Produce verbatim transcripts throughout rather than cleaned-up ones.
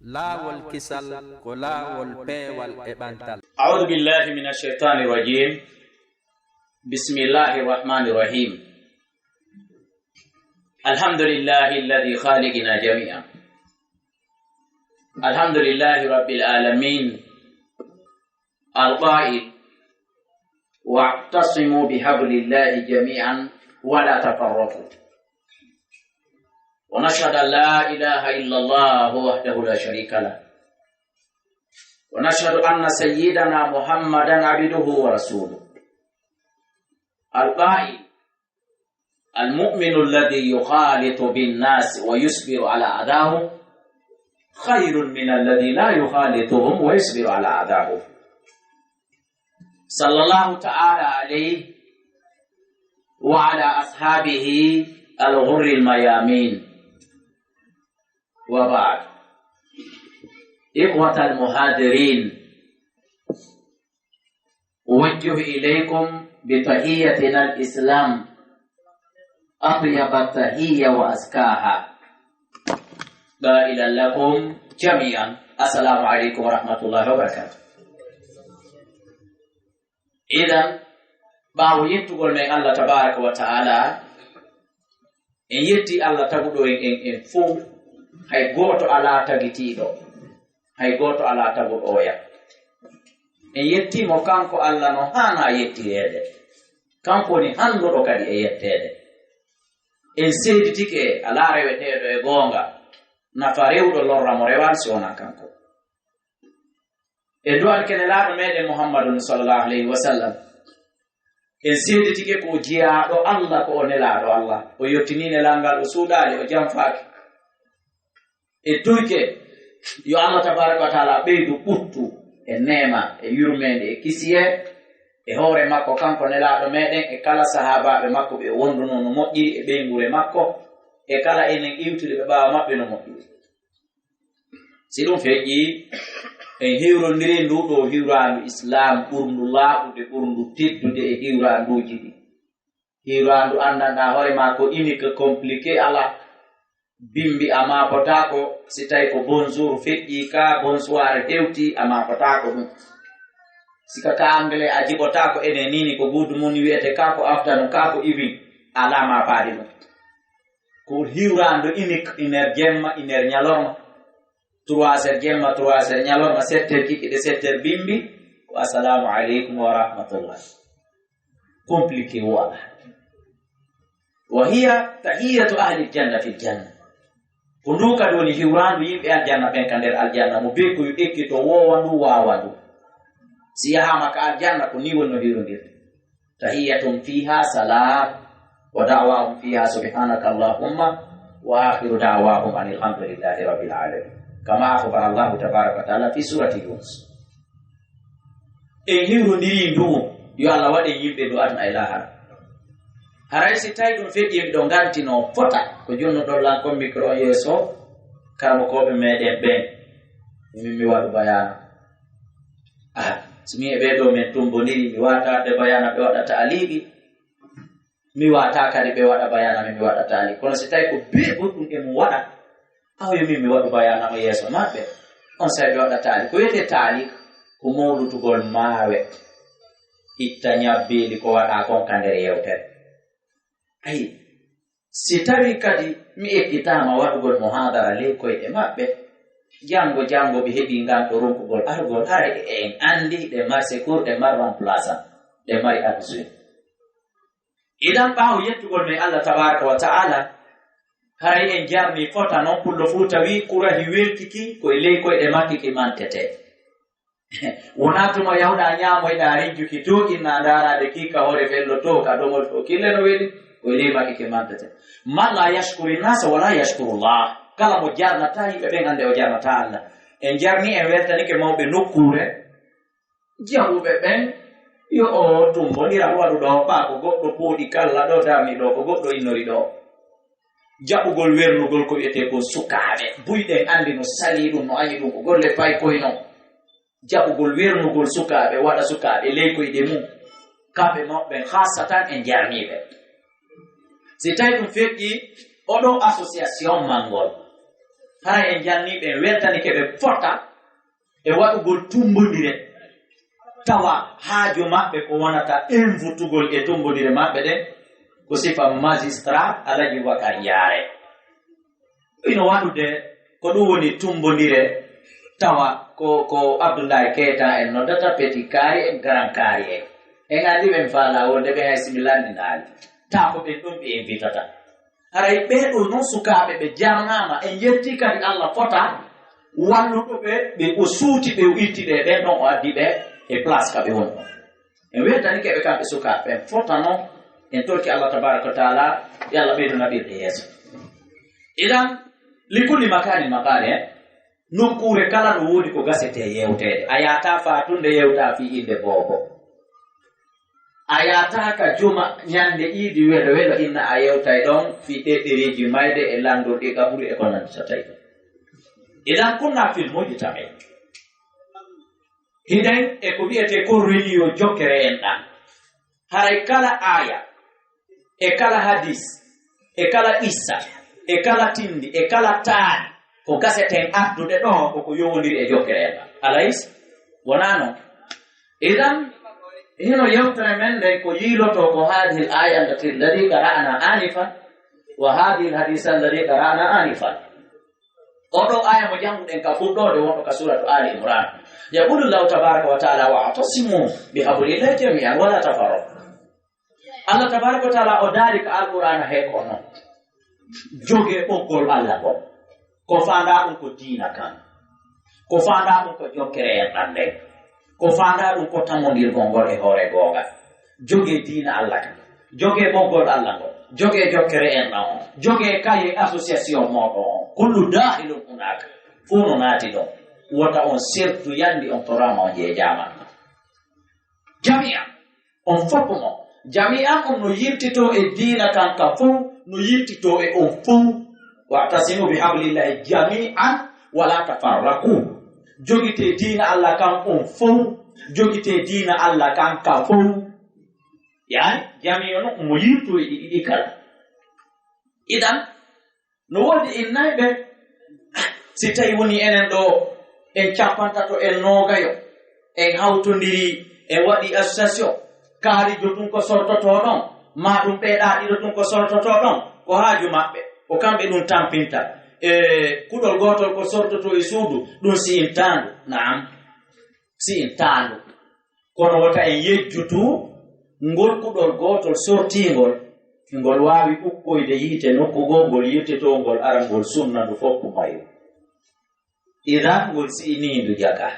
Laawol kisal ko laawol peewal e ɓantal. أعوذ بالله من الشيطان الرجيم. بسم الله الرحمن الرحيم. الحمد لله الذي خالقنا جميعا. الحمد لله رب العالمين. القائل: واعتصموا بحبل الله جميعا ولا تفرقوا. ونشهد أن لا إله إلا الله وحده لا شريك له. ونشهد أن سيدنا محمدا عبده ورسوله. القائل: المؤمن الذي يخالط بالناس ويصبر على أذاهم خير من الذي لا يخالطهم ويصبر على أذاهم. صلى الله تعالى عليه وعلى أصحابه الغر الميامين. وبعد. إخوة المحاضرين، أوجه إليكم بتحيتنا الإسلام أطيب التحية وأزكاها، قائلا لكم جميعا: السلام عليكم ورحمة الله وبركاته. Idan, ɓaawo yettugol men Allah tabaraka wa ta'ala, en yetti Allah taguɗo en, en, en fow, hay gooto alaa tagitiiɗo, hay gooto alaa taguɗo oya. En yetti mo kanko Allah no haanaa yettireede, kanko woni hannduɗo kadi e yetteede. En seeditike alaa reweteeɗo e goonga, nafa rewɗo lorra mo rewaali si wonaa kanko. E du'al ke Nelaaɗo meɗen Muhammadun sallallahu alayhi wa sallam. En seeditike ko o jiyaaɗo Allah, ko o Nelaaɗo Allah. O yottinii nelal ngal, o suuɗaali, o janfaaki. E tuyke, yo Allah tabaraka wa taala ɓeydu ɓuttu e neema e yurmeende e kisiyee e hoore makko kanko Nelaaɗo meɗen e kala sahaabaaɓe makko ɓe o wondunoo no moƴƴiri e ɓeynguure makko e kala enen iwtude ɓe ɓaawo maɓɓe no moƴƴiri. Si ɗum feƴƴii, en hiwrondirii nduu ɗoo hiwraandu Islaam ɓurndu laaɓude, ɓurndu teddude e hiwraanduuji ɗin. Hiwraandu anndanɗaa hoore maa ko unique, compliqué alaa. Bimbi a maapotaako, si tawii ko bonjour feƴƴii kaa, bonsoir hewtii, a maapotaako ɗum. Si ka, ka anglais a jiɓotaako, enen nii ni ko good morning wi'etee kaa, ko afternoon kaa, ko evening, alaa maapaade ɗum. Ko hiwraandu unique, une heure jemma, une heure ñalorma, trois heures jemma, trois heures ñalorma, sept heures kikiɗe, sept heures bimbi, ko assalaamu aleykum wa rahmatullah. Compliqué woo alaa. Wa hiya tahiyatu ahli janna fil janna. Ko nduu kadi woni hiwraandu yimɓe aljanna ɓen ka nder aljanna, mo bee ko yo ekkito woowa ndu, waawa ndu. Si yahaama ka aljanna, ko nii woni no hiwrondirta. تحيتهم فيها سلام ودعواهم فيها سبحانك اللهم وآخر دعواهم أن الحمد لله رب العالمين، كما أخبر الله تبارك وتعالى في سورة يونس. En hiwrondirii ndu, yo Allah waɗ en yimɓe ndu aduna e laahara. Haray si tawi ɗum feƴƴii, miɗo ngantinoo fota ko jonnuɗon lan kon micro yeeso karamokooɓe meɗen ɓen, min mi waɗu bayaana. Ah, si mi e ɓee ɗoo men tumbondiri, mi waataa ɓe bayaana ɓe waɗa taaliiqi, mi waataa kadi ɓe waɗa bayaana min mi waɗa taaliiqi. Kono si tawi ko bee goɗɗum e mum waɗa, awa yo min mi waɗu bayaana o yeeso maɓɓe, on saa'i ɓe waɗa taaliiqi. Ko wiyetee taaliiqi, ko mawlutugol maawe, itta ñabbeeli ko waɗaa kon ka nder yewtere. Ayi, si tawii kadi mi ekkitaama waɗugol muhaadara ley koyɗe maɓɓe, janngo janngo ɓe heɓii ngal ɗoo ronkugol argol, haray en anndi ɗe mari secours, ɗe mari remplaçant, ɗe mari adjoint. Idan ɓaawo yettugol men Allah tabaaraka wa ta'ala, haray en jarnii fota non, pullo Fuuta wi'i, kurahi welki ki, ko e ley koyɗe makki ki mantetee. Wonaa tuma yahuɗaa ñaamoyɗaa rijjuki tooƴi naa ndaaraade kii ka hoore fello too, ka domol too, kille no weli, ko e ley makki ki mantete. Man laa yashkuri naasa walaa yashkuru Laah. Kala mo jarnataa yimɓe ɓen, annde o jarnataa Allah. En jarni, en weltanike mawɓe nokkuure, jahuɓe ɓen, yo o tumbondira waɗu ɗoo, ɓaa ko goɗɗo pooɗi kalla ɗoo, darni ɗoo, ko goɗɗo innori ɗoo. Jaɓugol wernugol ko wi'etee kon sukaaɓe. Buy ɗen anndi no salii ɗum, no añi ɗum, ko golle paykoy non. Jaɓugol wernugol sukaaɓe, waɗa sukaaɓe ley koyɗe mum. Kamɓe mawɓe ɓen, khaasatan en jarniiɓe. Si tawi ɗum feƴƴii, oɗo association mangol, Hara en janniiɓe, en weltanike ɓe fota e waɗugol tumbondire, tawa haaju maɓɓe ko wonata envutugol e tumbondire maɓɓe ɗen, ko sifa magistrat Alaji Bakar Yaare. Ino waɗude ko ɗum woni tumbondire, tawa ko, ko Abdullahi Keita en noddata petit kaari en, grand kaari en. En anndi ɓen faalaa wonde ɓe hay si mi lanndinaali. Taa ko ɓen ɗum ɓe invitata. Haray ɓee ɗoo non sukaaɓe ɓe jarnaama, en yetti kadi Allah fota walluɗo ɓe, ɓe o suuti ɓe, o itti ɓe, ɓen ɗon o addi ɓe e place ka ɓe woni ɗon. En weltanike ɓe kamɓe sukaaɓe ɓen fota non, en torki Allah tabaraka wa taala, yo Allah ɓeydu naɓirde yeeso. Idan, li kulli makani makani, eh, nokkuure kala no woodi ko gasetee yewteede. A yaata faatunde yewta fii innde boobo. A yaata ka juma ñande iidi welo welo inna a yewtay ɗon fii ɗee ɗereeji mayde e lanndorɗi qaburu e ko nandi so tawi. Idan kunna fil mujtami. Hiɗen e ko wi'etee ko reliyo jokkere en ɗan. Haray kala aaya, e kala hadis, e kala qissa, e kala tindi, e kala taani, ko gaseten addude ɗoo ko ko yowondiri e jokkere en ɗan. Alaysa? Wonaa non? Idan, hino yewtere men nden ko yiilotoo ko هذه الآية التي الذي قرأنا آنفا، وهذه الحديث الذي قرأنا آنفا. Oo ɗoo aaya mo jannguɗen ka fuɗɗoode wonɗo ka suuratu Aali Imraan. يقول الله تبارك وتعالى: واعتصموا بحبل الله جميعا ولا تفرقوا. Allah tabaraka wa taala o daali ka Alqur'aana he ko non. Jogee ɓoggol Allah ngol. Ko faandaa ɗum ko diina kan. Ko faandaa ɗum ko jokkere en ɗan nden. Ko faandaa ɗum ko tamondirgol ngol e hoore goonga. Jogee diina Allah kan. Jogee ɓoggol Allah ngol. Jogee jokkere en ɗan on. Jogee kaye association mooɗon on. كل داخل هناك. Fuu no naati ɗon. Wota on sertu yandi on toraama on jeejaama. Jami'an. On fof mo. Jami'an on no yiltitoo e diina kan ka fow, no yiltitoo e on fow. واعتصموا بحبل الله جميعا ولا تفرقوا. Jogitee diina Allah kan on fow. Jogitee diina Allah kan ka fow. Yaani, jami'an on mo yiltoo e ɗi ɗiɗi kala. Idan, no woodi innayɓe, si tawi woni enen ɗoo, en cappantato, en noogayo, en hawtondiri, en waɗi association, kaarijo ɗum ko sortotoo ɗon, maa ɗum ɓee ɗaa ɗiɗo ɗum ko sortotoo ɗon, ko haaju maɓɓe, ko kamɓe ɗum tampinta. E kuɗol gootol ko sortotoo e suudu, ɗum si intaandu, naam, si intaandu. Kono wota en yejjutu ngol kuɗol gootol sortiingol, ngol waawi ukkoyde yiite nokku goo, ngol yiite to ngol ara ngol sunna ndu fof ko mayo. Idan ngol si'inii ndu jaka.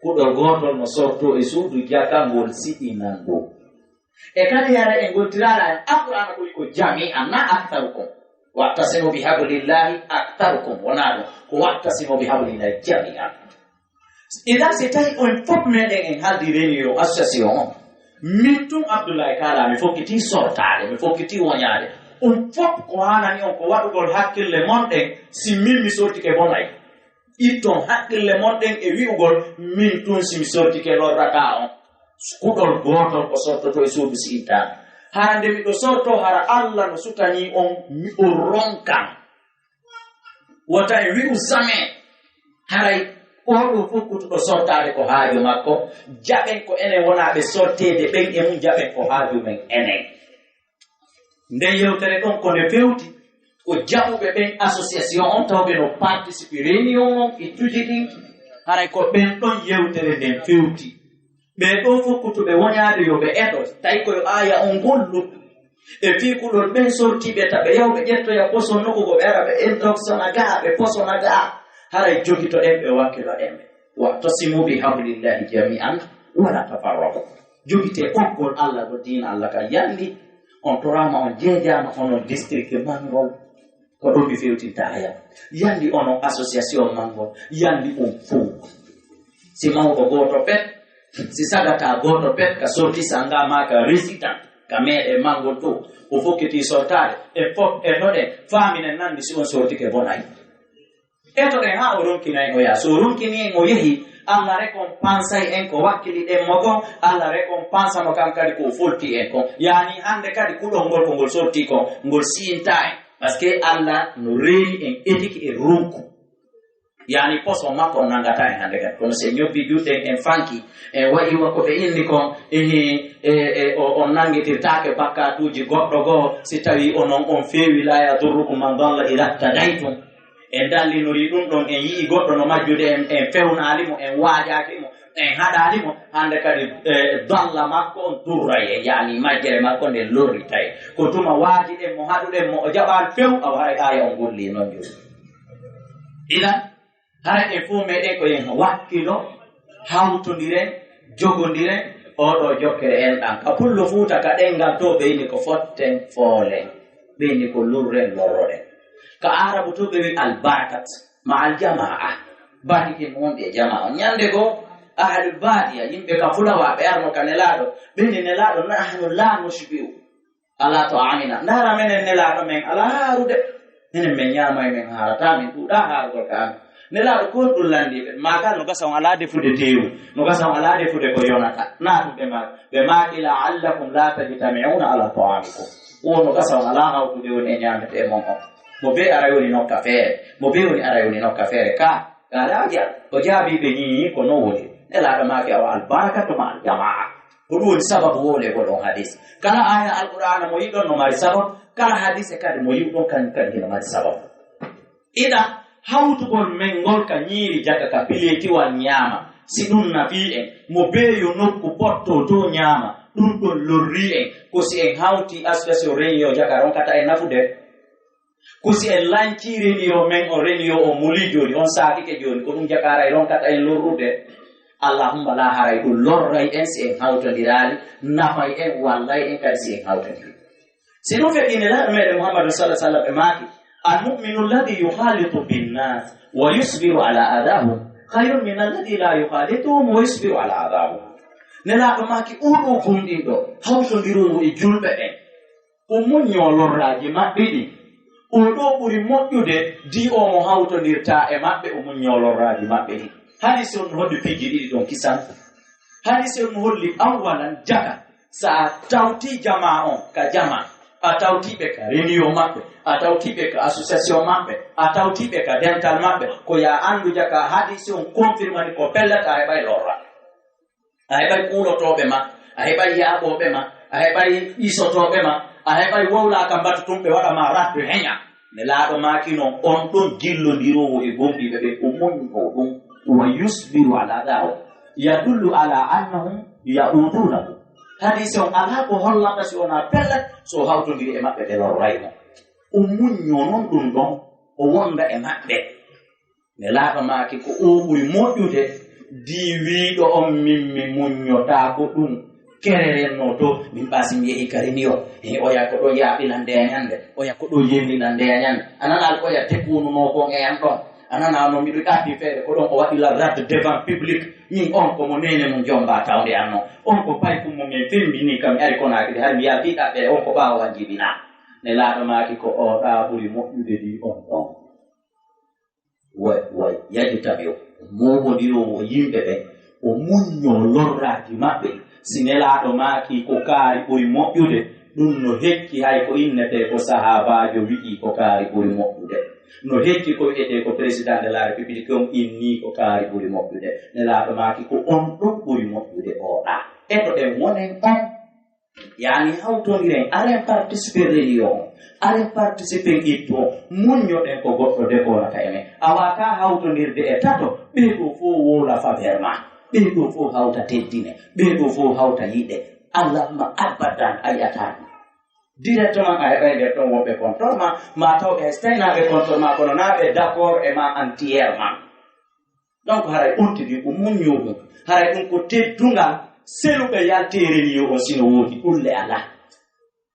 Kuɗol gootol no sortoo e suudu jaka ngol si'inan ndu. E kadi hara e ngol tiraala en Alqur'aana ko wi ko jami'an na aktharukum. واعتصموا بحبل الله أكثركم. Wonaa ɗum. Ko واعتصموا بحبل الله جميعا. Idan si tawi on fof meɗen en haldi réunion association on, min tun Abdoulaye Kala mi fokkitii sortaade, mi fokkitii woñaade. On fof ko haanani on ko waɗugol hakkille mon ɗen, si min mi sortike bonay. Itton hakkille mon ɗen e wi'ugol min tun si mi sortike lorrataa on. Kuɗol gootol ko sortotoo e suudu si intaandu. Hara nde miɗo sortoo, hara Alla no sutanii on, mi o ronkan. Wota en wi'u jamais, haray oo ɗoo fof kutuɗo sortaade ko haaju makko, jaɓen ko enen wonaaɓe sorteede ɓen e mum, jaɓen ko haaju men enen. Nden yewtere ɗon ko nde fewti, ko jaɓuɓe ɓen association on tawɓe no participer réunion on, ittuji ɗin, haray ko ɓen ɗon yewtere nden fewti. Ɓee ɗoo fof kutuɓe woñaade yo ɓe eto, tawi ko yo aaya on ngollu. E fii kuɗol ɓen sortiiɓe ta ɓe yaw ɓe ƴettoya poson nokku goo ɓe ara ɓe intoxona gaa, ɓe posona gaa. Haray jogitoɗen ɓe, wakkiloɗen ɓe. واعتصموا بحبل الله جميعا ولا تفرقوا. Jogitee ɓoggol Alla ngol, diina Alla kan yandi. On toraama, on jeejaama, onon district manngol. Ko ɗum mi fewtinta haya. Yandi onon association manngol, yandi on fow. Si mawɗo gooto pet, si sagata gooto pet ka sorti sanga maa ka résident, ka meɗe manngol to, o fokkiti sortaade, e fof e noɗen, faaminen nandi si on sortike bonay. Etoɗen haa o ronkinay o yaha. So o ronkinii en o yehi, Alla récompensay en ko wakkiliɗen mo kon, Alla récompensa mo kan kadi ko o folti en kon. Yaani hannde kadi kuɗol ngol ko ngol sorti kon, ngol si'inta en. Parce que Alla no reeni en etiki e ronku. Yani poson makko on nangata en hande kadi. Kono si en ñobbi juuɗe en, en fanki, en waɗi wa ko ɓe inni kon, ehe, e, e, o, on nangitirtaake bakkaatuuji goɗɗo goo, si tawii onon on feewi, "laa yadurrukum man dalla idaa htadaytum." En dallinori ɗum ɗon, en yi'i goɗɗo no majjude, en, en fewnaali mo, en waajaaki mo, en haɗaali mo, hande kadi, e, dalla makko on durray en, yani majjere makko nden lorritay. Ko tuma waajiɗen mo, haɗuɗen mo, o jaɓaali few, awa haray aaya on golli non jooni. Idan, hara en fof meɗen ko en wakkilo, hawtondiren, jogondiren, oɗo jokkere en ɗan. Ka pullo Fuuta, ka ɗenngal to ɓe inni ko fotten foolen, ɓe inni ko lurren lorroɗen. Ka Aarabu to ɓe wi albarakat, ma aljamaa, barike mo wonde e jamaa on. Ñande goo, ahlul baadiya, yimɓe ka fulawa, ɓe arno ka Nelaaɗo, ɓe inni Nelaaɗo, "Nahnu laa nushbi'u." Alaa to amina. Ndaara menen Nelaaɗo men alaa haarude. Menen men ñaamay men haarataa, men ɗuuɗaa haarugol ka an. Nelaaɗo ko honɗun lanndii ɓe? Maa kaa no gasa on alaa defude teewu. No gasa on alaa defude ko yonata. Naatun ɓe maa, ɓe maaki, "La'allakum laa tajtami'uuna alaa ta'aamikum." Wo no gasa on alaa hawtude woni e ñaametee mon on. Mo bee aray woni nokka feere. Mo bee woni aray woni nokka feere. Ka, ka alaa ja-, o jaabii ɓe ñiiñii ko non woni. Nelaaɗo maaki, "Awa albarakatu ma aljamaa." Ko ɗum woni sababu wowlegol on hadis. Kala aaya Alqur'aana mo yiɗon no mari sababu, kala hadise kadi mo yiɗon kan kadi hino mari sababu. Iɗa hawtugol men ngol ka ñiiri jaka ka pileetiwal ñaama, si ɗum nafii en, mo beeyo nokku pottoo to ñaama, ɗum ɗon lorrii en, ko si en hawti association réunion jaka ronkata en nafude. Ko si en lancii reniyo men on, reniyo on molii jooni, on saakike jooni, ko ɗum jakaara e ronkata en lorrude. Allahumma laa, haray ɗum lorray en si en hawtondiraali, nafay en, wallay en kadi si en hawtondiri. Si ɗum feƴƴi, Nelaaɗo meɗen Muhammadu sallallahu alaihi wasallam ɓe maaki, "Al-mu'minu alladhi yukhalitu bin-nas wa yusbiru ala adahum khayrun min alladhi la yukhalituhum wa yusbiru ala adahum." Nelaaɗo maaki, "Oɗo gomɗinɗo hawtondiroowo e julɓe ɓen, o muññoo lorraaji maɓɓe ɗin. O ɗoo ɓuri moƴƴude dii o mo hawtondirtaa e maɓɓe, o muññoo lorraaji maɓɓe ɗin." Hadisi on no holli piiji ɗiɗi ɗon kisan. Hadisi on no holli, awwalan, jaka, sa a tawtii jamaa on ka jamaa, a tawtii ɓe ka reniyo maɓɓe, a tawtii ɓe ka association maɓɓe, a tawtii ɓe ka dental maɓɓe, ko yaa anndu jaka hadisi on confirmani ko pellet a heɓay lorra. A heɓay kuulotooɓe ma, a heɓay yaaɓooɓe ma, a heɓay ɗiisotooɓe ma, a heɓay wowlaa ka mbatu tun ɓe waɗa ma raddu heña. Nelaaɗo maaki non, on ɗon jillondiroowo e gomɗinɓe ɓen, o muññoo ɗum. Wa yusbiru ala da'wa. Yadullu ala annahum ya'udunahu. Hadisi on alaa ko hollata si wonaa pellet, so o hawtondiri e maɓɓe, ɓe lorray mo. O muññoo non ɗum ɗon, o wonda e maɓɓe. Nelaaɗo maaki ko o ɓuri moƴƴude, dii wiiɗo on, "Min mi muññotaako ɗum." Kereren no to, min ɓaa si mi yehi ka reniyo, he oya ko ɗon yaaɓilan nde ñande, oya ko ɗon yennilan nde ñande. A nanaa oya dekuununoo kon e an ɗon. A nanaa no miɗo ƴappi feere ko ɗon o waɗi la rade devant public. Min on ko mo neene mun jomba tawde an non. On ko paykun mo min fembini kam ari Konaakiri, hari mi yalti ɗaɓɓere, on ko ɓaawo an jibinaa. Nelaaɗo maaki ko o ɗaa ɓuri moƴƴude dii on ɗon. Wa, wa yajtami'u, mooɓondiroowo yimɓe ɓen, o muññoo lorraaji maɓɓe. Si Nelaaɗo maaki ko kaari ɓuri moƴƴude, ɗum no hekki hay ko innetee ko sahaabaajo wi'i ko kaari ɓuri moƴƴude. No hekki ko wi'etee ko président de la République on innii ko kaari ɓuri moƴƴude. Nelaaɗo maaki ko on ɗon ɓuri moƴƴude o ɗaa. Eto ɗen wonen on. Yani hawtondiren, aren participer reniyo on, aren participer ittu on, muññoɗen ko goɗɗo dekorata e men. Awa ka hawtondirde e tato, ɓee ɗoo fof wowla faveur ma, ɓee ɗoo fof hawta teddine, ɓee ɗoo fof hawta yiɗe. Allahumma abadan a yi'ataa ɗum. Directement a heɓay nder ɗon wonɓe contre ma, ma taw ɓe hay so tawi naa ɓe contre ma, kono naa ɓe d'accord e ma entièrement. Donc, haray on tigi ko muññooɗum. Haray ɗum ko teddungal seluɓe yaltee reniyo on, sino woodi ɗulle alaa.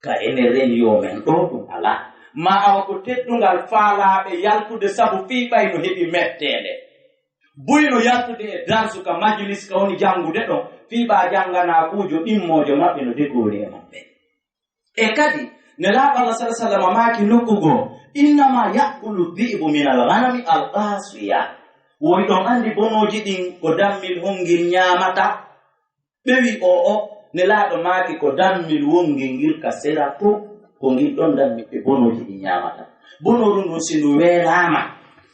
Ka enen reniyo men ɗoo ɗum alaa. Ma awa ko teddungal faalaaɓe yaltude sabu fii ɓay no heɓi metteende. Buy no yaltude e darsu ka majlis ka woni janngude ɗon, fii ɓaa jannganaakuujo ɗimmoojo maɓɓe no degoori e maɓɓe. E kadi, Nelaaɗo Allah sallallahu alaihi wasallam maaki nokku goo, "Innama ya'kulu dhi'bu min al-ghanami al-qasiya." Woni ɗon anndi bonooji ɗin ko dammil hongil ñaamata. Ɓe wi o, o, Nelaaɗo maaki ko dammil wongil ngil ka sera to, ko ngil ɗon dammil ɓe bonooji ɗin ñaamata. Bonooru ndun si ndu weelaama,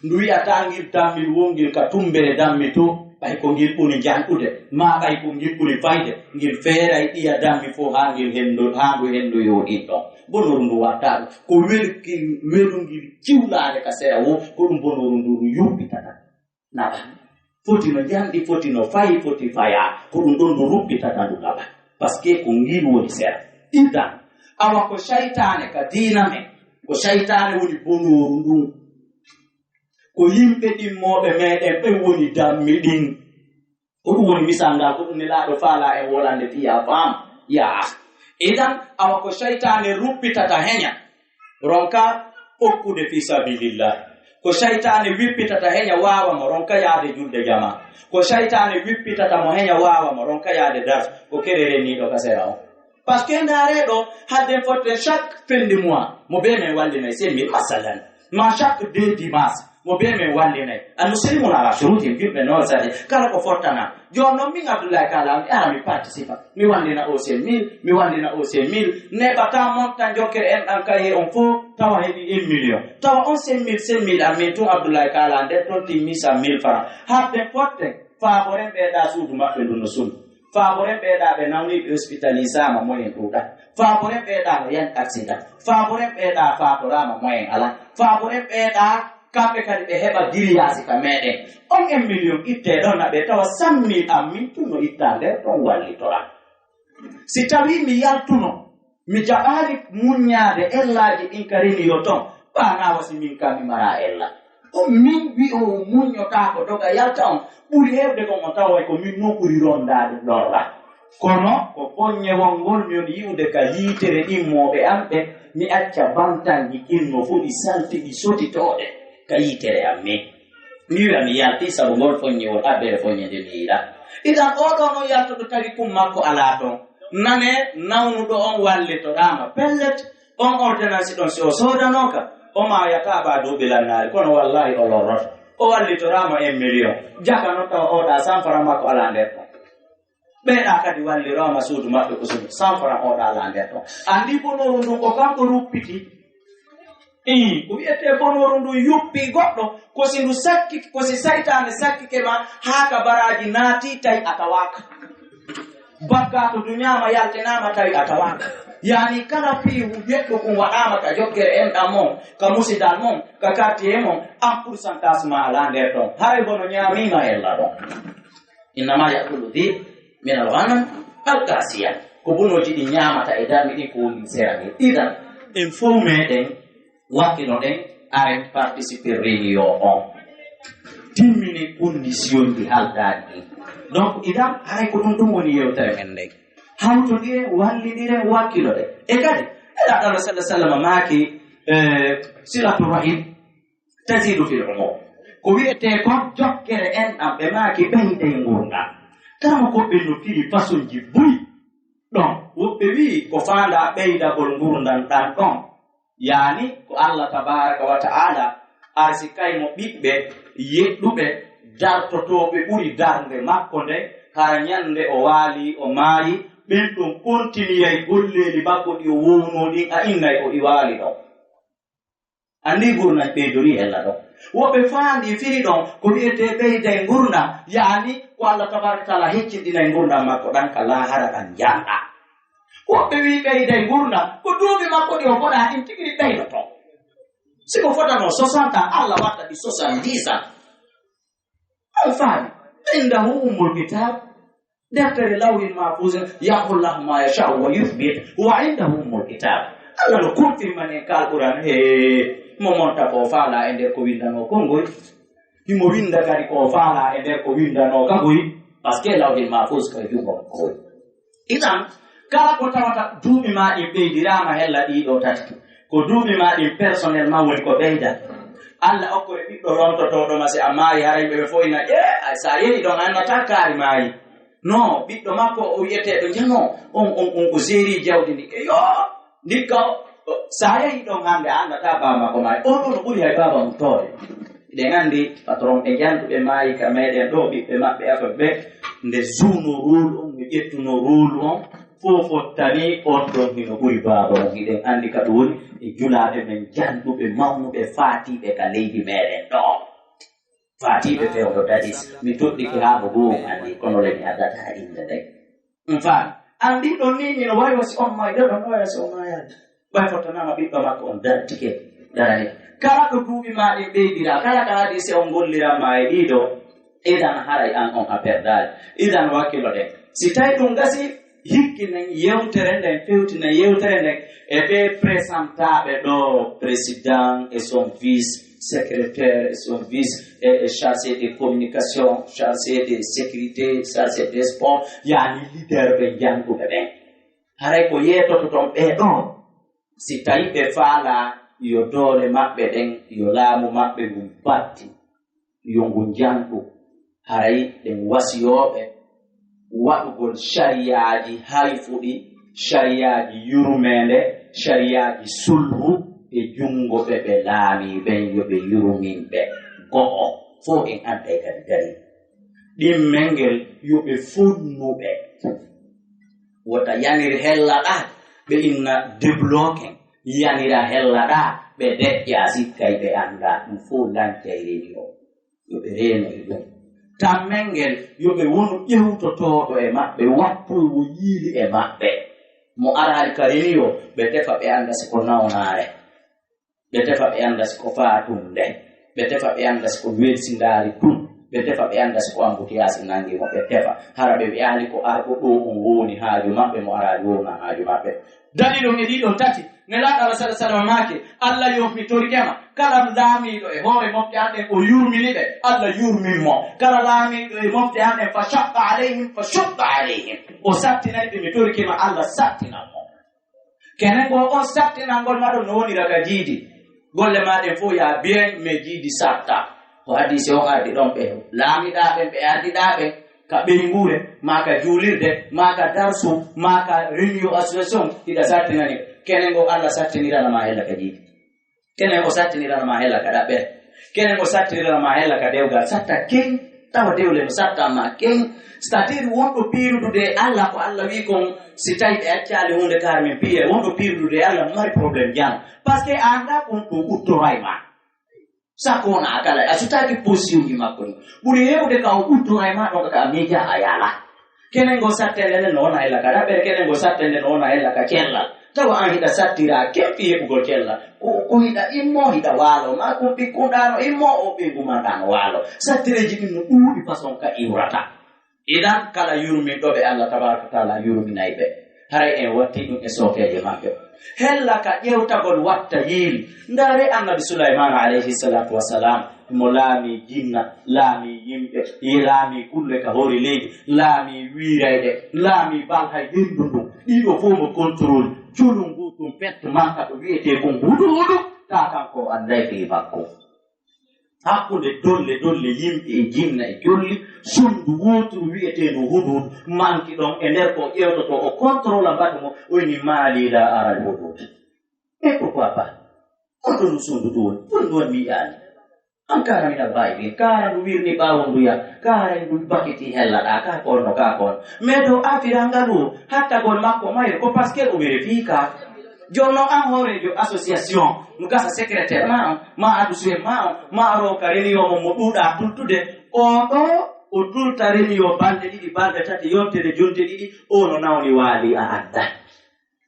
Ndu wi'ataa ngil dammil wongil ka tumbere dammi to, ɓay ko ngil ɓuri njanɗude, maa ɓay ko ngil ɓuri fayde, ngil feeray ɗiya dammi fow haa ngil hendu, haa ndu hendu yooɗin ɗon. Bonooru ndu wattaa ɗum. Ko welki, welungil jiwlaare ka sera woo, ko ɗum bonooru ndu yuppitata. Naɓa. Foti no njanɗi, foti no fayi, foti fayaa. Ko ɗum ɗon ndu ruppitata ndu naɓa. Parce que ko ngil woni sera. Idan, awa ko saytaane ka diina men, ko saytaane woni bonooru ndun. Ko yimɓe ɗimmooɓe meɗen ɓen woni dammi ɗin. Ko ɗum woni misal ngal, ko ɗum Nelaaɗo faalaa en wolande fii a faam. Yaa. Idan, awa ko seytaane ruppitata heña, ronka okkude fii sabilillah. Ko seytaane wippitata heña waawa mo, ronka yaade julde jamaa. Ko seytaane wippitata mo heña waawa mo, ronka yaade dars. Ko kere renniiɗo ka sera on. Parce que ndaaree ɗo, hadden fotten chaque fin de mois, mo bee men wallinay cinq mille, masalan. Ma chaque deux dimanche, mo bee men wallinay. Al muslimun ala shurutihim, julɓe no sari, kala ko fottana. Jooni non min Abdoulaye Kala, mi ara mi participa. Mi wallina o cinq mille, mi wallina o cinq mille. Neɓataa montant jokkere enɗan kay he on fow, tawa heɓi un million. Tawa on cinq mille, cinq mille an min tun Abdoulaye Kala, nden ton timmi cent mille francs. Hadden fotten, faaboren ɓee ɗaa suudu maɓɓe ndu no sunu. Faaboren ɓee ɗaa ɓe nawniiɓe hospitalisaama moyen ɗuuɗaa. Faaboren ɓee ɗaa no yani accident. Faaboren ɓee ɗaa faatoraama moyen alaa. Faaboren ɓee ɗaa kamɓe kadi ɓe heɓa giriyaasi ka meɗen. On en million ittee ɗon na ɓe tawa cent mille an min tun no ittaa nder ɗon wallitoraa. Si tawii mi yaltuno, mi jaɓaali muññaade ellaaji ɗin ka reni yo ton, ɓaa naawa si min kam mi maraa ella. Ko min wi'oowo muññotaako doga yalta on, ɓuri heewde kon on taway ko min non ɓuri rondaade lorra. Kono ko foññewol ngol mi woni yi'ude ka yiitere immooɓe am ɓe, mi acca bantanji kinno foti salti ɗi sotitooɗe ka yiitere am min. Mi wi'a mi yalti sabu ngol foññewol abbere foññe nde mi yiɗa. Idan oo ɗoo non yaltuɗo tawi kum makko alaa ton. Nane nawnuɗo on wallitoraama. Pellet, on ordonnance ɗon si o soodanooka, o maayataa baa duuɓi lannaari, kono wallaahi o lorroto. O wallitoraama en million. Jaka non tawa oo ɗaa cent francs makko alaa nder ton. Ɓee ɗaa kadi wallirooma suudu maɓɓe ko suudu cent francs oo ɗaa alaa nder ton. Anndi bonooru ndun ko kanko ruppiti. Ii, ko wi'etee bonooru ndun yuppi goɗɗo, ko si ndu sakki, ko si saytaane sakkike ma haa ka baraaji naati tawi a tawaaka. Bakkaa to duñaama yaltinaama tawi a tawaaka. Yaani kala fii yeɗɗu kun waɗaama ka jokkere enɗan mon, ka musidal mon, ka quartier mon, an pourcentage ma alaa nder ton. Haray bono ñaamiima ella ɗon. Innama yakulu dhib min al-ghanam al-qasiya. Ko bunooji ɗin ñaamata e darmi ɗin ko woni sera ɗin. Idan, en fow meɗen wakkilo ɗen, aren participer réunion on. Timmine condition ɗi haldaaɗi ɗin. Donc, idan, haray ko ɗum ɗum woni yewtere men nden. Hawtondire, wallindire, wakkilo ɗen. E kadi, Nelaaɗo Allah sallallahu alaihi wasallam maaki, eh, silatu rahim, tazidu fil umur. Ko wi'etee kon jokkere enɗan ɓe maaki ɓeyday ngurndan. Kala mo ko ɓe no firi façonji buy ɗon. Woɓɓe wi'i ko faandaa ɓeydagol ngurndan ɗan ɗon. Yaani ko Allah tabaaraka wa ta'ala arsikay mo ɓiɓɓe yeɗɗuɓe dartotooɓe ɓuri darnde makko nden, hara ñande o waali, o maayi, ɓen ɗon kontiniyay golleeli makko ɗi o wownoo ɗin, a innay ko ɗi waali ɗon. Anndi ngurndan ɓeydorii hella ɗon. Woɓɓe faandi firi ɗon ko wi'etee ɓeyday ngurndan, yaani ko Allah tabaaraka taala heccinɗinay ngurndan makko ɗan ka laahara ɗan janɗa. Woɓɓe wi'i ɓeyday ngurndan ko duuɓi makko ɗi o fota ɗin tigi ɗi ɓeydoto. Si ko fotanoo soixante ans, Allah watta ɗi soixante-dix ans. On faami? Indahu ummul kitab. Deftere lawhil mahfuz, yamhu Allahu ma yasha'u wa yuthbit, wa indahu ummul kitab. Allah no confirmani en ka Alquran, he mo monta ko faala e nder ko windanoo kon ngoy. Himo winda kadi ko faala e nder ko windanoo ka ngoy, parce que lawhil mahfuz ko e jungo makko woni. Idan, kala ko tawata duuɓi maa ɗin ɓeydiraama hella ɗii ɗoo tati, ko duuɓi maa ɗin personnellement woni ko ɓeyda. Allah okko e ɓiɗɗo lontotooɗo ma, si a maayi, haray ɓe fof ina, "Ee, ay, so a yehi ɗon, a anndataa kaari maayi." Non, ɓiɗɗo makko o wi'eteeɗo Jano, on, on, on ko jeeri jawdi ndi. Eyyo, ndikka o, o, so a yehi ɗon hannde, a anndataa baaba makko maayi. On ɗon no ɓuri hay baaba mum toode. Eɗen anndi patron ɓe janɗuɓe maayi ka meɗen ɗoo, ɓiɓɓe maɓɓe affaire ɓe, nde suuno rôle on, nde ƴettuno rôle on, fof fottani on ɗon hino ɓuri baaba on. Hiɗen anndi ka ɗum woni e julaaɓe men janɗuɓe mawnuɓe faatiiɓe ka leydi meɗen ɗoo. Faatiiɓe fewndo dadis, mi toɗɗike haa mo goo on anndi, kono le mi addataa innde nden. On faami? Anndi ɗon nii, mino wayi wa si on maayii, ɗon no wayi wa si on maayaali. Ɓay fottanaama ɓiɗɗo makko on dartike, darani. Kala ɗo duuɓi maa ɗin ɓeydiraa, kala ka haɗi si on golliran maa e ɗiɗo, idan haray an on a perdaali. Idan wakkilo ɗen. Si tawi ɗum gasi, hikkinen yewtere nden, fewtinen yewtere nden e ɓee presentaaɓe ɗoo, président et son vice, secrétaire et son vice, et, et chargé de communication, chargé de sécurité, chargé des sports, yaani leader ɓe jannguɓe ɓen. Haray ko yeetoto ton ɓee ɗoo, si tawi ɓe faalaa yo doole maɓɓe ɗen, yo laamu maɓɓe ngun batti, yo ngu njanɗu, haray ɗen wasiyooɓe waɗugol shariyaaji hayfuɗi, shariyaaji yurmeende, shariyaaji sulhu e junngo ɓe ɓe laamii ɓen, yo ɓe yurmin ɓe. Go'o, fow en adday kadi dalil. Ɗimmel ngel, yo ɓe fonnu ɓe. Wota yanir hella ɗaa, ɓe inna débloquer, yanira hella ɗaa, ɓe deƴƴa, sikkay ɓe anndaa, ɗum fow lancay reeni o. Yo ɓe reeno e ɗum. Tammel ngel, yo ɓe wonu ƴewtotooɗo e maɓɓe, wattoowo yiili e maɓɓe. Mo araali ka reeni o, ɓe tefa, ɓe annda si ko nawnaare. Ɓe tefa, ɓe annda si ko faatunde. Ɓe tefa, ɓe annda si ko welsindaari tun. Ɓe tefa, ɓe annda si ko ambutiyaasi nangi mo. Ɓe tefa. Hara ɓe wi'aali ko arɗo ɗoo on woni haaju maɓɓe, mo araali wona haaju maɓɓe. Dalil on e ɗii ɗon tati. Nelaaɗo Allah sallallaahu alayhi wa sallam maaki, Allah yofmitorike ma. Kala laamiiɗo e hoore mofte an ɗen, o yurmini ɓe, Allah yurmin mo. Kala laamiiɗo e mofte an ɗen, fa shaqqa alayhim, fa shaqqa alayhim. O sattinani ɓe, mi torike ma, Allah sattinan mo. Kenen goo on sattinangol ma ɗon no wonira ka jiidi. Golle maa ɗen fow yaa bien, mais jiidi satta. Ko hadiise on ardi ɗon, ɓe laamiɗaa ɓen, ɓe ardiɗaa ɓen, ka ɓeynguure, maa ka juulirde, maa ka darsu, maa ka réunion association, hiɗa sattinani. Kenen goo Allah sattinirana ma hella ka jiidi. Kenen o sattinirana ma hella ka ɗaɓɓere. Kenen o sattinirana ma hella ka dewgal. Satta ken, tawa dewle no sattan ma ken. C'est-à-dire, wonɗo piirudude e Allah, ko Allah wi'i kon, si tawi ɓe accaali huunde kaari min piire, wonɗo piirudude e Allah no mari problème jam. Parce que a anndaa ko wonɗo uttoray ma. Sakko wona a kala, a sutaaki position ji makko ɗin. Ɓuri heewde ka o uttoray ma ɗon ka a miija a yaala. Kenen goo sattende nden no wona hella ka ɗaɓɓere, kenen goo sattende no wona hella ka cellal. Tawa an hiɗa sattira ken fii heɓugol cellal. Ko, ko hiɗa immoo, hiɗa waalo, maa kun ɓikkun ɗaa no immoo, o ɓeyngu maa ɗaa no waalo. Sattireeji ɗin no ɗuuɗi façon ka iwrata. Idan, kala yurminɗo ɓe Allah tabaaraka wa taala yurminay ɓe. Haray en watti ɗum e sookeeje maɓɓe. Hella ka ƴewtagol watta yiili. Ndaare Annabi Sulaymaana alayhi salaatu wa salaam, mo laamii jinna, laamii yimɓe, laamii kulle ka hoore leydi, laamii wiirayɗe, laamii balhay ɓendu ndu. Ɗiɗo fow mo contrôle. Colun ngu tun pet manka ko wi'etee kon hudu hudu, taa kanko o anday fii makko. Hakkunde dolle dolle yimɓe e jinna e jolli, sondu wooturu wi'eteendu hudu hudu manki ɗon e nder ko ƴeewtotoo o contrôle mbatu mo, o inni: "Maa lii laa aral hudu hudu." Mais pourquoi pas? Kono ɗum suudu ɗum woni, ɗum ɗum woni mi yi'aani. An kaara min albayi min, kaara ndu wirni ɓaawo ndu ya, kaara ndu bakiti hella ɗa, ka kono, ka kono. Mais to afira ngalu, hattagol makko mayre, ko parce que o vérifie ka. Jooni non an hooreejo association, no gasa secrétaire ma on, ma adusuye ma on, ma aro ka réunion mo mo ɗuuɗa tultude, o ɗo, o tulta réunion balɗe ɗiɗi, balɗe tati, yontere jonte ɗiɗi, o no nawni waali a adda.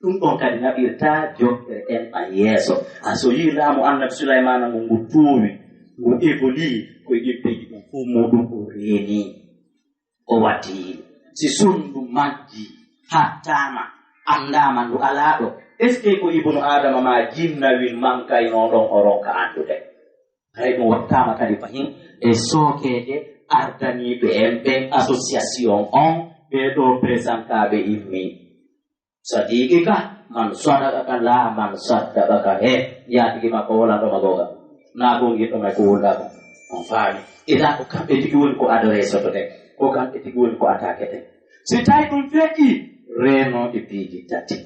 Ɗum ɗon kadi naɓirta jokkere en an yeeso. A so yii laamu Annabi Sulaymaana ngu, ngu tuuwi, ngu évolue, ko e ɗin peeji ɗum fof muɗum o reeni, o waɗi. Si sunndu majji, hattaama, anndaama ndu alaa ɗo, est-ce que ko Ibnu Aadama maa jinna wil mankaynoo ɗon o ronka anndude? Hay ɗum wattaama kadi fahin e sookeeje ardaniiɓe en ɓen association on, ɓee ɗoo présentaaɓe immi. Sadiqika man sadaqaka la man saddaqaka. He, njaatigi makko wala ɗo ma googa. Naa ko ngin ɗo may ko wulɗa ko. On faami. Idan ko kamɓe tigi woni ko adoré soto ɗen. Ko kamɓe tigi woni ko attaqué ɗen. Si tawi ɗum feƴƴi, reenooɓe piiji tati.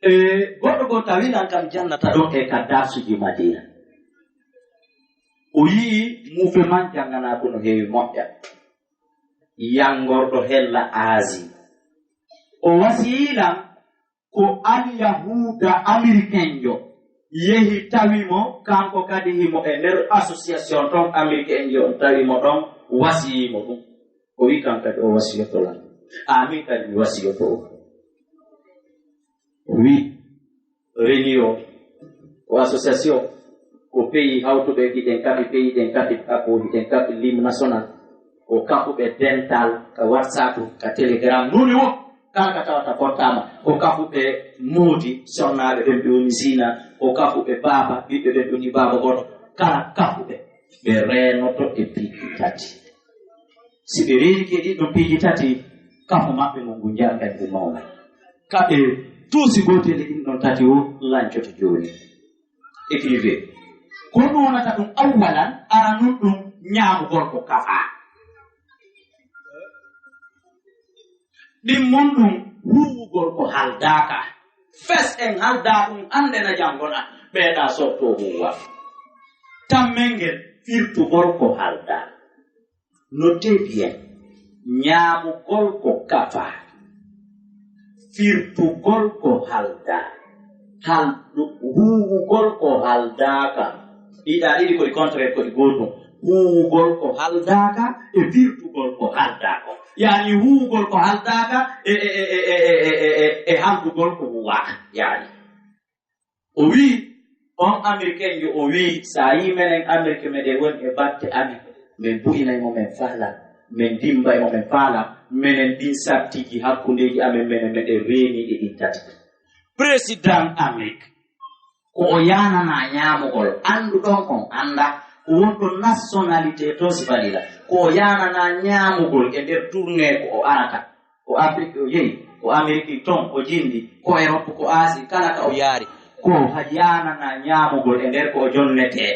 E goɗɗo goo tawi lan kam jannata ɗon e ka darsuji Madina. O yi'i muufe man jannganaa ko no heewi moƴƴa. Yanngorɗo hella Aasi. O wasiyii lan ko alyahuuda amerikenjo. Yehi tawi mo, kanko kadi himo e nder association ton, Amerique en yo tawi mo ɗon, wasiyii mo ɗum. O wi'i, "Kan kadi o wasiyotto lan. Amin kadi mi wasiyotto o." O wi'i, "Reni o, ko association, ko pays hawtuɓe, hiɗen kafi pays, hiɗen kafi Apo, hiɗen kafi l'hymne national, ko kafuɓe dental, ka WhatsApp, ka Telegram, nuni wo, kala ka tawata portable, ko kafuɓe moodi, sonnaaɓe ɓen ɓe woni Sina, ko kafuɓe baaba, ɓiɓɓe ɓen ɓe woni baaba gooto, kala kafuɓe, ɓe reenoto e piiji tati." Si ɓe reenike e ɗiɗon piiji tati, kafu maɓɓe ngun ngun jarɗay ngun mawna. Ka ɓe tuusi gooteli ɗin ɗon tati o lancoto jooni. Écrivez. Ko ɗum wonata ɗum awwalan, aranun ɗum ñaamugol ko kafaa. Ɗimmon ɗum huuwugol ko haldaaka. Fes en haldaa ɗum hannde na janngo na, ɓeeɗa sottoo huuwa. Tammen ngel firtugol ko haldaa. Notez bien. Ñaamugol ko kafaa. Firtugol ko haldaa. Hal-, huuwugol ko haldaaka. Ɗiɗa ɗiɗi ko ɗi contraire, ko ɗi gootum. Huuwugol ko haldaaka e firtugol ko haldaaka. Yaani huuwugol ko haldaaka e, e, e haldugol ko huuwaaka. Yaani. O wi'i, on Ameriken jo, o wi'i, "So a yi'i menen Amerike, meɗen woni e batte amen, men bu'inay mo, men faala, men dimbay mo, men faala, menen ɗin sartiiji hakkundeeji amen, menen meɗen reeni e ɗin tati." Président Amerique, ko o yaananaa ñaamugol, annduɗon on annda, ko wonɗo nationalité to Sibalila, ko o yaananaa ñaamugol e nder tournée ko o arata. Ko Afrik o yehi, ko Ameriki ton o jindi, ko Erop, ko Asie, kala ka o yaari. Ko ha yaanana ñaamugol e nder ko o jonnetee,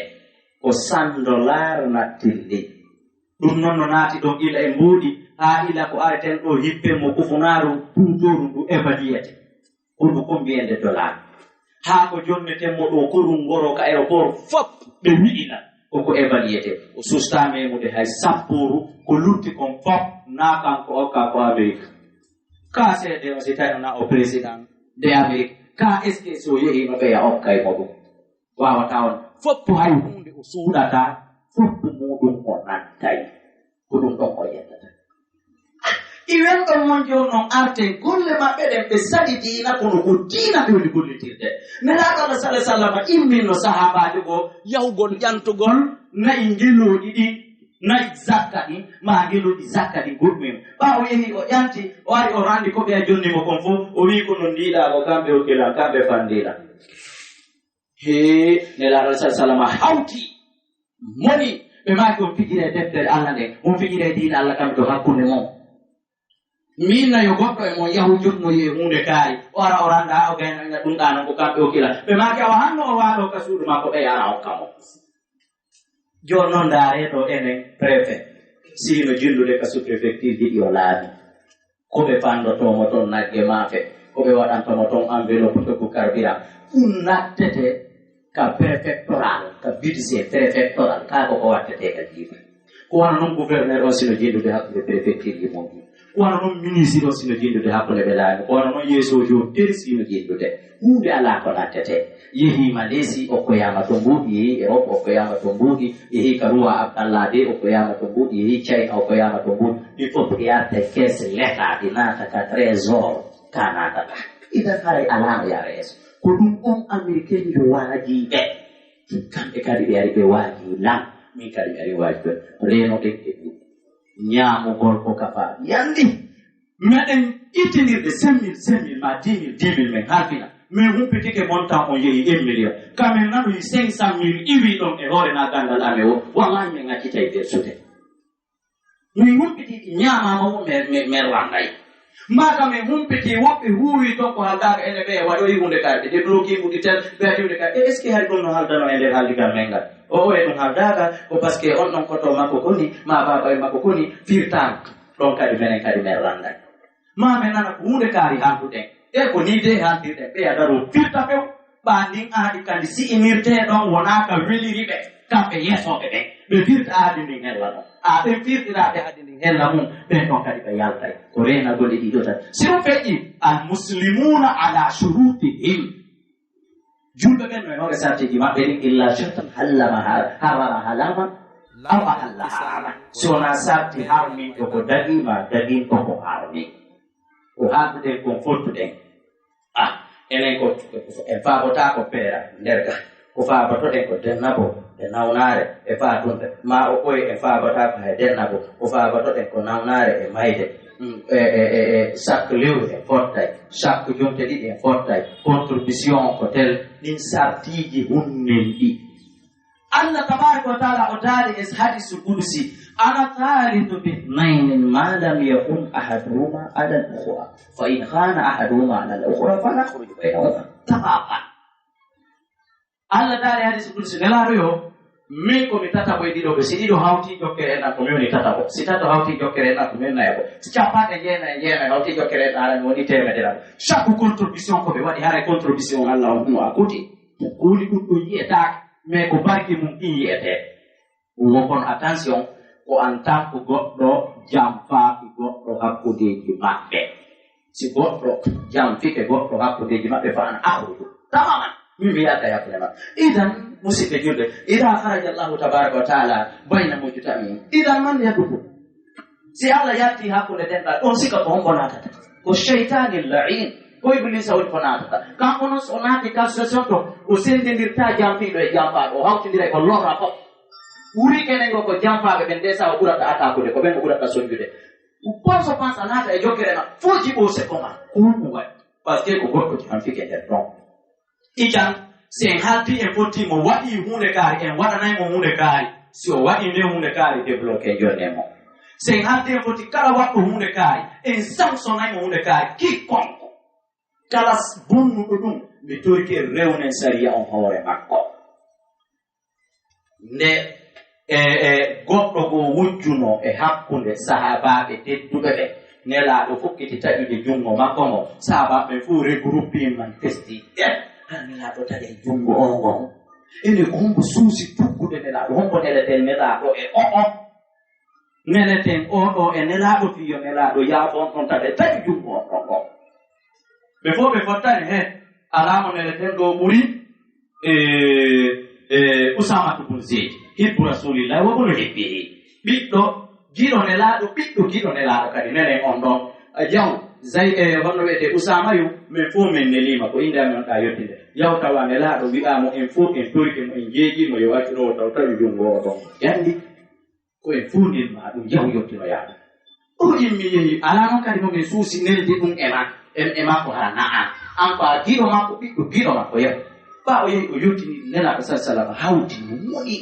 ko cent dollars nattirli. Ɗum non no naati ɗon ila e mbuuɗi, haa ila ko areten ɗo hippen mo kufunaaru tuutooru ndu évaluété. Pour vous, combien de dollars? Haa ko jonneten mo ɗo, ko ɗum ngoro ka aéroport fop ɓe wi'ina ko ko évaluété. O sustaa memude hay sappooru ko lutti kon fop, naa kanko okka ko Amerique. Ka seede o si tawi na o président de Amerique, ka est-ce que so yehi no ɓeya okkay mo ɗum? Waawataa on. Fop hay huunde o suuɗataa, fop muuɗum o nantay. Ko ɗum ɗon o yettata. Iwen ɗon mon jooni non arten golle maɓɓe ɗen ɓe saɗi diina, kono ko diina ɓe woni gollitirde. Nelaaɗo Allah sallallaahu alayhi wa sallam imminno sahaabaajo goo yahugol ƴantugol na'i ngelooɗi ɗin, na'i zakka ɗin, maa ngelooɗi zakka ɗin goɗɗum en. Ɓaawo yehi o ƴanti, o ari o randi ko ɓe a jonni mo kon fof, o wi'i ko non ndiiɗaa ko kamɓe okki lan, kamɓe fanndii lan. Hee, Nelaaɗo sallallaahu alayhi wa sallam hawti. Moni, ɓe maaki on fijira e deftere Allah nden, on fijira e diina Allah kam to hakkunde mon. Min na yo goɗɗo e mon yahu jotnoyi e huunde kaari, o ara o randa, o gayna ɗum ɗa non ko kamɓe o kila. Ɓe maaki awa hanno o waalo ka suudu makko ɓe ara hokka mo. Jooni non ndaare to enen préfet, si hino jindude ka sous-préfecture ji ɗi o laami. Ko ɓe fanndotoo mo ton nagge maafe, ko ɓe waɗanta mo ton enveloppe coggu carburant. Ɗum nattete ka préfectoral, ka budget préfectoral, kaa ko ko wattete ka jiifa. Ko wano non gouverneur on sino jindude hakkunde préfecture ji mum ɗin. Ko wano non ministre on sino jindude hakkunde ɓe laami. Ko wano non yeesoojo on teri sino jindude. Huunde alaa ko nattete. Yehii Malaisie, okkoyaama to mbuuɗi, yehii Europe, okkoyaama to mbuuɗi, yehii ka Roi Abdallah de, okkoyaama to mbuuɗi, yehii China, okkoyaama to mbuuɗi. Ɗi fof ɗi arta e caisse l'État, ɗi naata ka trésor, ka naatata. Idan haray alaa no yaara yeeso. Ko ɗum on Ameriken yo waajii ɓe. Kamɓe kadi ɓe ari ɓe waajii lan. Min kadi mi ari waaji ɓe. Reeno ɗen e ɗum. Ñaamugol ko kafa. Yandi. Meɗen ittinirde cinq mille, cinq mille, ma dix mille, dix mille, men halfina. Min humpitike montant on yehi un million. Ka men nanoyi cinq cent mille iwi ɗon e hoore na gandal amen o. Wallahi men accitay bersude. Min humpiti ɗi ñaamaama o men, men, men randay. Maa ka men humpiti woɓɓe huuwi ton ko haldaaka ene ɓe waɗoyi hunde kadi. Ɓe debloki mbuɗi tel, ɓe waɗi hunde kadi. E est-ce que hari ɗum no haldano e nder haldigal men ngal? O, o e ɗum haldaaka, ko parce que on ɗon koto makko koni, ma baaba e makko koni, firtaama. Ɗon kadi menen kadi men randay. Maa men nana ko huunde kaari halduɗen. E ko nii de haldirɗen, ɓeya daroo firta few. Ɓaa ndin aadi kandi si'inirtee ɗon wonaa ka weliri ɓe, kamɓe yeesooɓe ɓen. Ɓe firta aadi ndin hella ɗon. Aa ɓen firtiraaɓe aadi ndin hella mum, ɓen ɗon kadi ɓe yaltay. Ko reenagol e ɗiɗo tan. Si ɗum feƴƴi, al muslimuuna ala shurutihim. Julɓe ɓen no e hoore sartiiji maɓɓe ɗin, illa shartan hallama ha-, harrama halama, aw ahalla harama. Si wonaa sarti harminɗo ko daɗi, maa daɗinɗo ko harmi. Ko haalduɗen kon fottuɗen. Ah, enen ko, en faabotaako peera nder ga. Ko faabotoɗen ko dennabo e nawnaare e faatunde. Maa o ɓoye en faabotaako hay dennabo. Ko faabotoɗen ko nawnaare e mayde. Mm, e, e, e, e, chaque lewru en fottay. Chaque jonte ɗiɗi en fottay. Contribution ko tel. Ɗin sartiiji hunnen ɗi. Allah tabaraka wa taala o daali e hadiisu qudusi, "Ana thalithu bithnayni ma lam yakun ahaduhuma ala al-ukhra. Fa in khana ahaduhuma ala al-ukhra fala yakhruj baynahuma." Tafaqan. Allah daali e hadiisu qudusi, Nelaaɗo yo, min ko mi tataɓo e ɗiɗo ɓe. Si ɗiɗo hawti jokkere enɗan ko mi woni tataɓo. Si tato hawti jokkere enɗan ko mi woni nayaɓo. Si capanɗe jeenayi e jeenayi hawti jokkere enɗan haray mi woni teemedere. Chaque contribution ko ɓe waɗi haray contribution Allah on no a kuti. Ko woni ɗum ɗum yi'etaake, mais ko barki mum ɗin yi'etee. Wo kon attention, ko en tant que goɗɗo janfaaki goɗɗo hakkundeeji maɓɓe. Si goɗɗo janfike goɗɗo hakkundeeji maɓɓe, fa ana akhruju. Tamaman, min mi yalta e hakkunde maɓɓe. Idan, musidɓe julɓe, ida kharaja Allahu tabaraka wa taala bayna mujtami'in, idan man yadkhulu? Si Allah yalti hakkunde dental, on sika ko hombo naatata? Ko shaytanin la'in, ko Iblisa woni ko naatata. Kanko non so o naati ka session to, o sendindirta janfiiɗo e janfaaɗo, o hawtindira e ko lorra fof. Wuri kenen ngo ko janfaaɓe ɓen, nde sa o ɓurata atakude, ko ɓen o ɓurata sonjude. Pour so pansa naata e jokkere ma, fo jiɓo se koma, ko ɗum waɗi. Parce que ko goɗɗo janfike nder ɗon. Ijan, si en haldi en fotti mo waɗi huunde kaari, en waɗanay mo huunde kaari. Si o waɗi nde huunde kaari, débloqué jonne mo. Si en haldi en fotti kala waɗɗo huunde kaari, en sansonay mo huunde kaari, quiconque. Kala s-, bonnuɗo ɗum, mi torike rewnen sariya on hoore makko. Nde, e, e, goɗɗo goo wujjuno e hakkunde sahaabaaɓe tedduɓe ɓe, Nelaaɗo fukkiti taƴude junngo makko ngo, sahaabaaɓe ɓen fof regroupé man festi. Eh, hara Nelaaɗo taƴay junngo oo ngo. Ene ko hombo suusi tuggude Nelaaɗo, hombo neleten Nelaaɗo e o'o? Neleten oo ɗoo e Nelaaɗo fii yo Nelaaɗo yaafo on ɗon taƴa taƴu junngo on ɗon ngo. Ɓe fof ɓe fottani, he, alaa mo neleten ɗoo ɓuri, e, e, Usaamatu bun Zeyd, hibbu Rasuulillahi wa bun hibbihi. Ɓiɗɗo giɗo Nelaaɗo, ɓiɗɗo giɗo Nelaaɗo kadi nelen on ɗon. A yaw, Zay-, e, honno wi'etee, Usaama yo, men fof men neliima, ko innde amen on ɗaa yottinde. Yaw tawa Nelaaɗo wi'aa mo en fof en torike mo, en jeejii mo, yo accu ɗoo taw tawi junngo o ɗon. Yandi. Ko en fof nelma ɗum, yahu yottinoyaa ɗum. O immi yehi, alaa non kadi mo min suusi nelde ɗum e ma-, e, e makko hara na'a. An ko a giɗo makko, ɓiɗɗo giɗo makko, yahu. Ɓaa o yehi, o yottini Nelaaɗo sallallaahu alayhi wa sallam, hawti mo moɗi.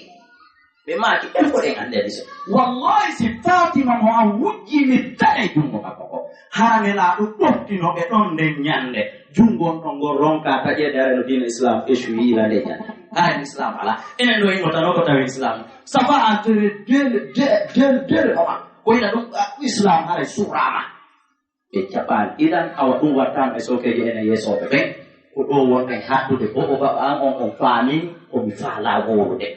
Ɓe maaki, en fof en anndi hadiis o. Wallahi, si Faatima mo an wujji, mi taƴay junngo makko ko. Hara Nelaaɗo ɗoftino ɓe ɗon nden ñannde. Junngo on ɗon ngol ronka taƴeede, hara no diina Islam échoué ila nde ñannde. Hara Islam alaa. Enen ɗo en ngotano ko tawi Islam. Ça va entrer dès le, dès, dès, dès le moment. Ko ina ɗum, ah, Islam haray suraama. Ɓe jaɓaali. Idan, awa ɗum wattaama e sookeejo enen yeesooɓe ɓen. Ko ɗo wonɗen hattude. Ko o baba an on, on faami ko mi faalaa wowlude.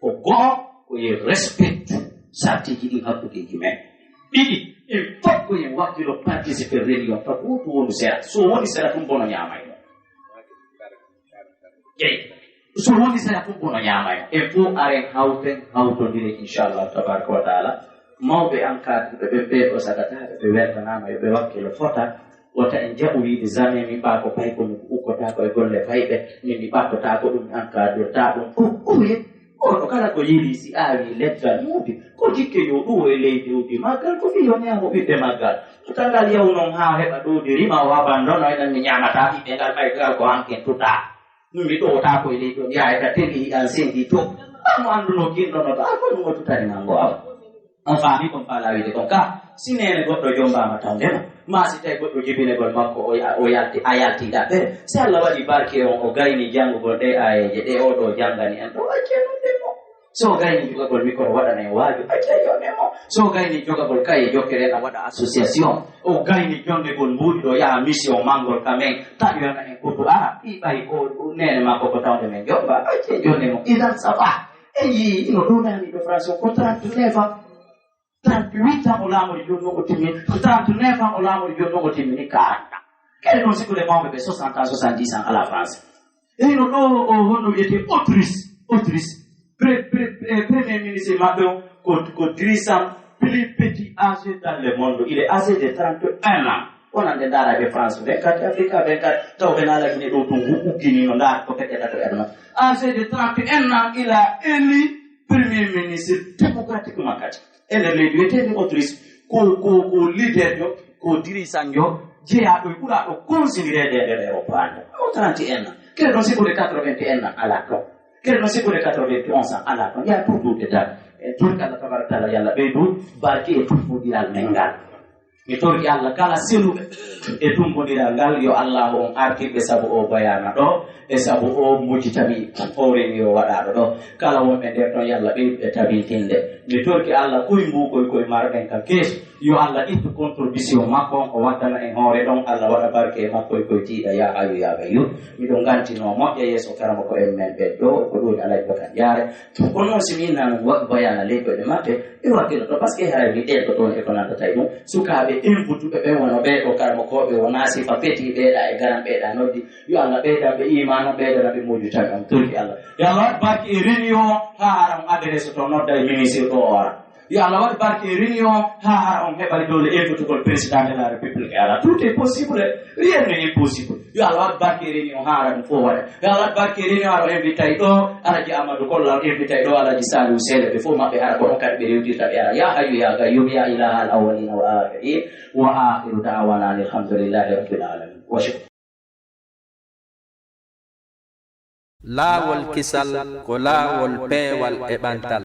Ko go'o, ko yo respecte sartiiji ɗin hakkundeeji men. Ɗiɗi, en fof ko en wakkilo participer réunion, ka gooto wonu sera. So woni sera tun bono ñaamay mo. Jeyi. So woni sera tun bono ñaamay mo. En fof aren hawten, hawtondire, inchallah, tabaraka wa taala. Mawɓe an kaadduɓe ɓe, ɓe o sagataaɓe, ɓe weltanaama, yo ɓe wakkilo fota. Wota en jaɓu wiide, "Jamais mi ɓaako pay ko mi ukkotaako e golle payɓe, min mi ɓattotaako ɗum, mi ankaadortaa ɗum." Ko, ko ye-, ko no kala ko yeli si aawi leggal muudi, ko jikke yo ɗuwo e ley duudi maggal, ko fii yo ñaamo ɓiɓɓe maggal. Wota ngal yahu non haa heɓa ɗuudi rima, o haɓan ndono, enen mi ñaamataa ɓiɓɓe ngal, ɓay ngal ko hankin tutaa. Min mi ɗowotaako e ley ɗon, yahay ka teli hiɗan sendi to. Ɓaa mo annduno ginɗo no ɗaa, ko ɗum o tutani nango awa. On faami kon faalaa wiide kon ka, si neene goɗɗo jombaama tawde mo, maa si tawi goɗɗo jibinegol makko o ya-, o yalti, a yalti ɗaɓɓere. Si Allah waɗi barke on, o gayni janngugol ɗee aayeeje ɗe o ɗo janngani en ɗo, accee nodden mo. So o gayni jogagol mikoro waɗana en waaju, accee jonnen mo. So o gayni jogagol kaye jokkere na waɗa association, o gayni jonnegol mbuuɗi ɗo yaha mission manngol ka men, taƴoyana en kotu ara, ɗi ɓay o neene makko ko tawde men jomba, accee jonnen mo. Idan ça va. En yii ino ɗo naani ɗo France o ko trente-neuf ans. Trente-huit ans o laamori, jooni non o timmini. Ko trente-neuf ans o laamori, jooni non o timmini quarante ans. Kadi noon sikkude mawɓe ɓe soixante ans, soixante-dix ans à la France. Eyno ɗo o honno wi'etee Autriche, Autriche. Pre- pre- eh, premier ministre maɓɓe on ko, ko dirigeant plus petit âgé dans le monde. Il est âgé de trente et un ans. Wonande ndaara ɓe France vingt-quatre, Africa vingt-quatre, taw ɓe naala ine ɗo tun hu- ugginino ndaar ko feƴƴata ko enno. Âgé de trente et un ans, il a élu premier ministre démocratiquement kadi. E nder leydi wi'eteendi Autriche, ko, ko, ko leader jo, ko dirigeant jo, jeyaaɗo e ɓuraaɗo considéré e nder Europe hannde. O trente et un ans. Kere ɗon sikkude quatre-vingt et un ans alaa ɗon. Kere ɗon sikkude quatre-vingt-onze ans alaa ɗon. Yaa pour duude tan. E torki Allah tabaraka taala, yo Allah ɓeydu barke e tummbondiral men ngal. Mi torki Allah kala seluɓe e tummbondiral ngal, yo Allahu on artirɓe sabu o bayaana ɗo, e sabu o mojji tawi o reni yo waɗaaɗo ɗo. Kala wonɓe nder ɗon, yo Allah ɓeydu ɓe tabintinde. Mi torki Allah koy mbuukoy koy marɗen ka kees, yo Allah ittu contribution makko on o waddana en hoore ɗon, Allah waɗa barke e makko e koy tiiɗa, yaa hayyu yaa gayyum. Miɗo ngantinoo moƴƴa yeeso karamoko en men ɓen ɗo, ko ɗum Alhaji Bakar Jaare. Kono noon si mi innano wa- bayaana ley koyɗe maɓɓe, ɓe wakkilo to, parce que haray mi ɗeeto toon e ko nandata e ɗum. Sukaaɓe invituɓe ɓen wano ɓee ɗo karamokooɓe wonaa sifa feti ɓeeɗa e garan ɓeeɗa noddi. Yo Allah ɓeydan ɓe iimaano, ɓeydana ɓe moƴƴu tawi on torki Allah. Yo Allah waɗ barke e réunion haa hara on adresse to nodda e ministre ɗo o ara. Yo Allah waɗ barke e réunion haa hara on heɓa doole invitugol président de la République e ara. Tout est possible, rien n'est impossible. Yo Allah waɗ barke e réunion haa hara ɗum fof waɗa. Yo Allah waɗ barke e réunion hara o invitay ɗo Alhaji Amadou Kolla, o invitay ɗo Alhaji Saliou Sele, ɓe fof maɓɓe hara ko on kadi ɓe rewtirta ɓe ara. Ya hayyu ya gayyum, ya ilaha al awwalina wa akhirin, wa akhiru da'wana anil hamdulillahi rabbil alamin. Wa shukran. Laawol kisal ko laawol peewal e ɓantal.